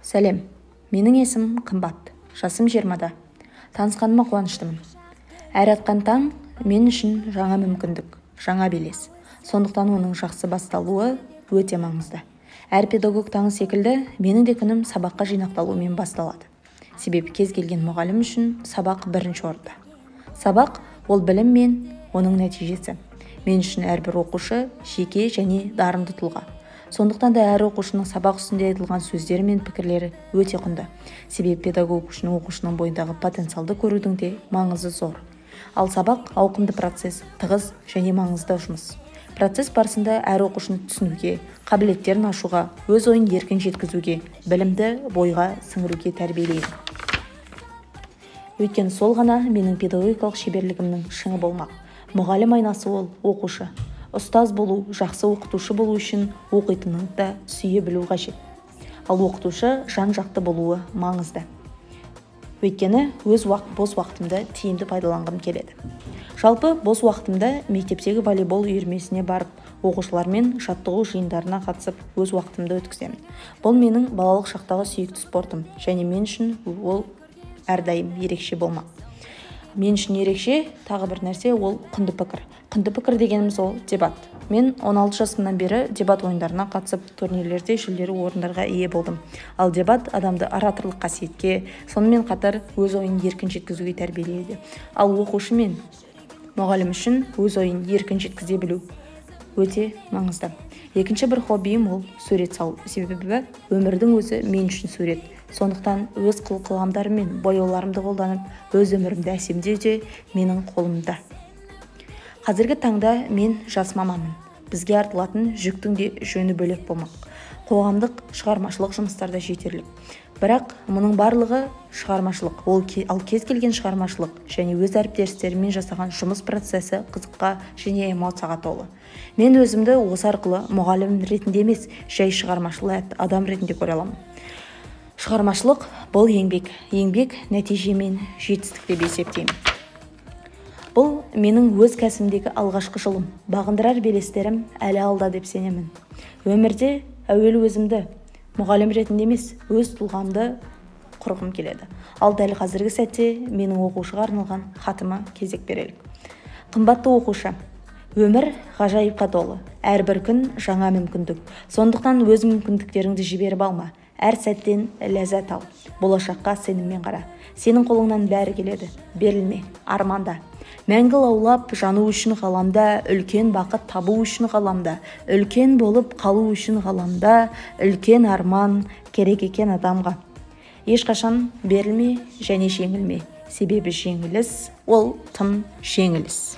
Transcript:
Сәлем, менің есімім Қымбат, жасым 20-да. Танысқаныма қуаныштымын. Әр атқан таң мен үшін жаңа мүмкіндік, жаңа белес. Сондықтан оның жақсы басталуы өте маңызды. Әр педагог таңы секілді менің де күнім сабаққа жинақталуымен басталады. Себебі кез келген мұғалім үшін сабақ бірінші орында. Сабақ ол білім мен оның нәтижесі. Мен үшін әрбір оқушы жеке және дарынды тұлға. Сондықтан да әр оқушының сабақ үстінде айтылған сөздері мен пікірлері өте құнды. Себебі педагог үшін оқушының бойындағы потенциалды көрудің де маңызы зор. Ал сабақ ауқымды процесс, тығыз және маңызды жұмыс. Процесс барысында әр оқушыны түсінуге, қабілеттерін ашуға, өз ойын еркін жеткізуге, білімді бойға сіңіруге тәрбиелеймін. Өйткені сол ғана менің педагогикалық шеберлігімнің шыңы болмақ. Мұғалім айнасы ол оқушы. Ұстаз болу, жақсы оқытушы болу үшін оқитыныңды да сүйе білу қажет. Ал оқытушы жан-жақты болуы маңызды. Өйткені өз бос уақытымды тиімді пайдаланғым келеді. Жалпы бос уақытымда мектептегі волейбол үйірмесіне барып, оқушылармен жаттығу жиындарына қатысып, өз уақытымды өткіземін. Бұл менің балалық шақтағы сүйікті спортым және мен үшін ол әрдайым ерекше болмақ. Мен үшін ерекше тағы бір нәрсе ол құнды пікір. Құнды пікір дегеніміз ол дебат. Мен 16 жасымнан бері дебат ойындарына қатысып, турнирлерде жүлделі орындарға ие болдым. Ал дебат адамды ораторлық қасиетке, сонымен қатар өз ойын еркін жеткізуге тәрбиелейді. Ал оқушы мен мұғалім үшін өз ойын еркін жеткізе білу өте маңызды. Екінші бір хоббиім ол сурет салу. Себебі өмірдің өзі мен үшін сурет. Сондықтан өз қыл-қаламдарым мен бояуларымды қолданып, өз өмірімді әсемдеу де менің қолымда. Қазіргі таңда мен жас маманмын. Бізге артылатын жүктің де жөні бөлек болмақ. Қоғамдық шығармашылық жұмыстарда жетерлік. Бірақ мұның барлығы шығармашылық. Ал кез келген шығармашылық және өз әріптестеріммен жасаған жұмыс процесі қызыққа және эмоцияға толы. Мен өзімді осы арқылы мұғалім ретінде емес, жай шығармашыл адам ретінде көре аламын. Шығармашылық бұл еңбек, еңбек нәтиже мен жетістік деп есептеймін. Бұл менің өз кәсібімдегі алғашқы жолым. Бағындырар белестерім әлі алда деп сенемін. Өмірде әуелі өзімді мұғалім ретінде емес, өз тұлғамды құрғым келеді. Ал дәл қазіргі сәтте менің оқушыға арналған хатыма кезек берелік. Қымбатты оқушы, өмір ғажайыпқа толы. Әрбір күн жаңа мүмкіндік. Сондықтан өз мүмкіндіктеріңді жіберіп алма. Әр сәттен ләззат ал. Болашаққа сеніммен қара. Сенің қолыңнан бәрі келеді. Берілме, арманда. Мәңгі лаулап жану үшін ғаламда, үлкен бақыт табу үшін ғаламда, үлкен болып қалу үшін ғаламда, үлкен арман керек екен адамға. Ешқашан берілме және жеңілме. Себебі жеңіліс ол тым жеңіліс.